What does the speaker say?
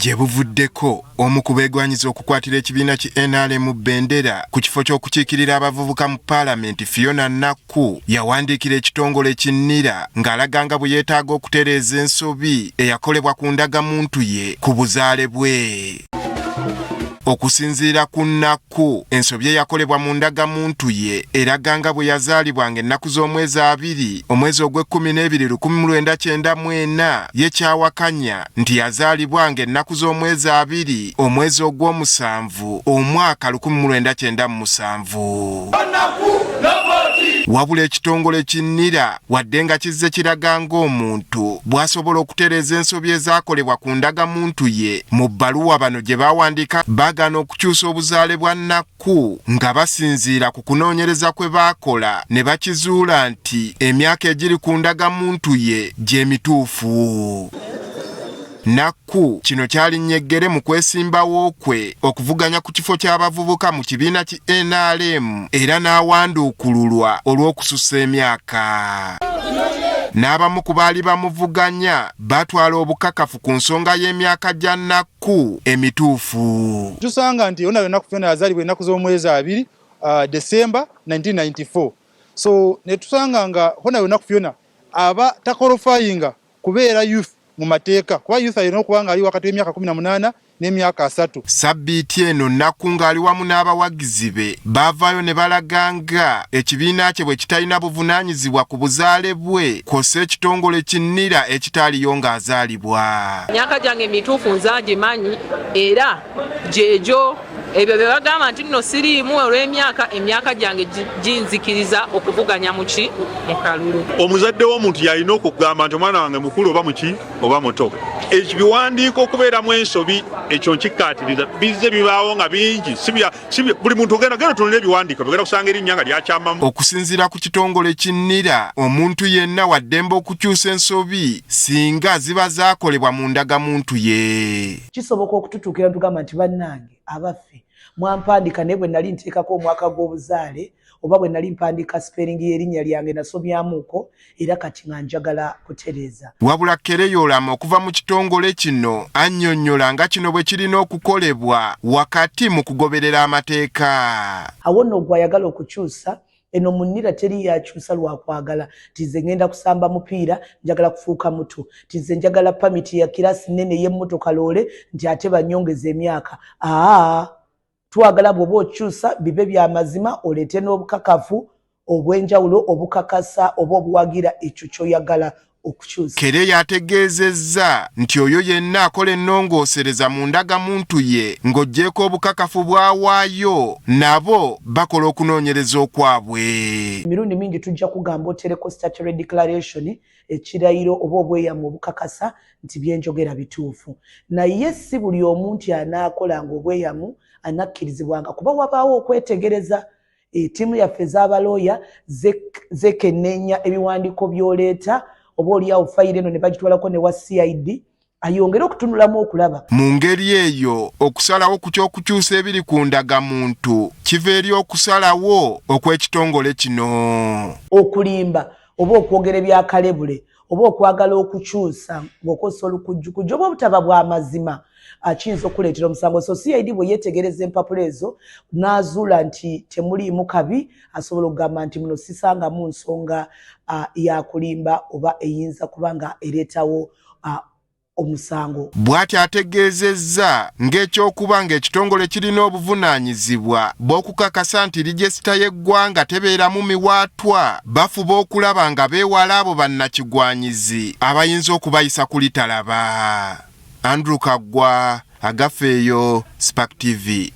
Gye buvuddeko, omu ku beegwanyiza okukwatira ekibiina ki nrm bendera ku kifo ky'okukiikirira abavubuka mu Paalamenti, Fiona Nakku, yawandiikira ekitongole ki NIRA ng'alaga nga bwe yeetaaga okutereeza ensobi eyakolebwa ku ndagamuntu ye ku buzaale bwe. Okusinziira ku Nakku, ensobi eyakolebwa mu ndagamuntu ye eraga nga bwe yazaalibwa ng'ennaku z'omwezi 2 omwezi ogw'ekkumi n'ebiri 1994, ye ky'awakanya nti yazaalibwa ng'ennaku z'omwezi 2 omwezi ogw'omusanvu omwaka 1997. Wabula ekitongole ki NIRA wadde nga kizze kiraga ng'omuntu bw'asobola okutereeza ensobi ezaakolebwa ku ndagamuntu ye, mu bbaluwa bano gye baawandiika baagaana okukyusa obuzaale bwa Nakku nga basinziira ku kunoonyereza kwe baakola ne bakizuula nti emyaka egiri ku ndagamuntu ye gye mituufu. Nakku kino kyalinnya eggere mu kwesimbawo kwe okuvuganya ku kifo ky'abavubuka mu kibiina ki nrm era n'awanduukululwa olw'okusussa emyaka. N'abamu ku baali bamuvuganya batwala obukakafu ku nsonga y'emyaka gya Nakku emituufu. Tusanga nti yona yona Fiona yazaalibwa ennaku z'omwezi 2 December 1994, so ne tusanga nga hona yona Fiona aba taqualifyinga kubeera youth mu mateeka, kuba youth alina okuba nga ali wakati w'emyaka 18 n'emyaka 30. Sabbiiti eno Nakku ng'ali wamu n'abawagizi be baavaayo ne balaga nga ekibiina kye bwe kitalina buvunaanyizibwa ku buzaale bwe kw'ossa ekitongole ki NIRA ekitaaliyo ng'azaalibwa. Emyaka gyange emituufu nze agimanyi era gyegyo ebyo bye bagamba nti nno siriimu olw'emyaka, emyaka gyange ginzikiriza okuvuganya muki mu kalulu. Omuzadde w'omuntu yalina okugamba nti omwana wange mukulu oba muki oba muto. Ekibiwandiiko okubeeramu ensobi ekyo nkikkaatiriza, bizze bibaawo nga bingi, buli muntu ogenda genda otunule ebiwandiiko bigenda kusanga erinnya nga lyakyamamu. Okusinziira ku kitongole ki NIRA, omuntu yenna wa ddembe okukyusa ensobi singa ziba zaakolebwa mu ndagamuntu ye. Kisoboka okututuukira ntugamba nti bannange abaffe mwampandika, naye bwe nali nteekako omwaka gw'obuzaale oba bwe nali mpandiika spelling y'erinnya lyange nasomyamuuko era kati nga njagala kutereeza. Wabula Kereyolama okuva mu kitongole kino annyonnyola nga kino bwe kirina okukolebwa wakati mu kugoberera amateeka. Awo nno gwe ayagala okukyusa eno mu NIRA teri yakyusa lwa kwagala nti nze ngenda kusamba mupiira njagala kufuuka muto, nti nze njagala pamiti ya kirasi nnene ey'emmotoka loole nti ate bannyongeze emyaka. Twagala bw'oba okyusa bibe bya mazima, oleete n'obukakafu obw'enjawulo obukakasa oba obuwagira ekyo ky'oyagala okukyusa. Kere yategeezezza nti oyo yenna akola ennongoosereza mu ndagamuntu ye ng'oggyeeko obukakafu bw'awaayo, nabo bakola okunoonyereza okwabwe. Emirundi mingi tujja kugamba otereko statutory declaration, ekirayiro oba obweyamo obukakasa nti bye njogera bituufu. Naye si buli omu nti anaakolanga obweyamo anakkirizibwanga, kuba wabaawo okwetegereza. Ttiimu yaffe ez'abalooya zekenneenya ebiwandiiko by'oleeta, oba oliawo fayiro eno ne bagitwalako ne wa CID ayongere okutunulamu okulaba. Mu ngeri eyo okusalawo ku ky'okukyusa ebiri ku ndagamuntu kiva eri okusalawo okw'ekitongole kino. Okulimba oba okwogera ebyakalebule oba okwagala okukyusa ng'okozesa olukujjukujju oba obutaba bwa mazima kiyinza okuleetera omusango. So CID bwe yeetegereza empapula ezo n'azuula nti temuliimu kabi, asobola okugamba nti muno sisangamu nsonga ya kulimba oba eyinza kuba nga ereetawo omusango. Bw'atyo ategeezezza ng'ekyokuba ng'ekitongole kirina obuvunaanyizibwa bw'okukakasa nti rijesita y'eggwanga tebeeramu miwaatwa, bafuba okulaba nga beewala abo bannakigwanyizi abayinza okubayisa kulitalaba. Andrew Kaggwa, Agafeeyo, Spark TV.